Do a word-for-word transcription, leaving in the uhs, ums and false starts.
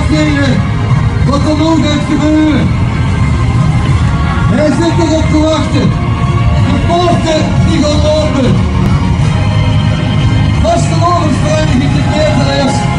Heren, wat er noe geit gebeure. Hae zit d'r op te wachte. De poorte die gaon ope. Vastelaovesvereiniging de Keertelaers.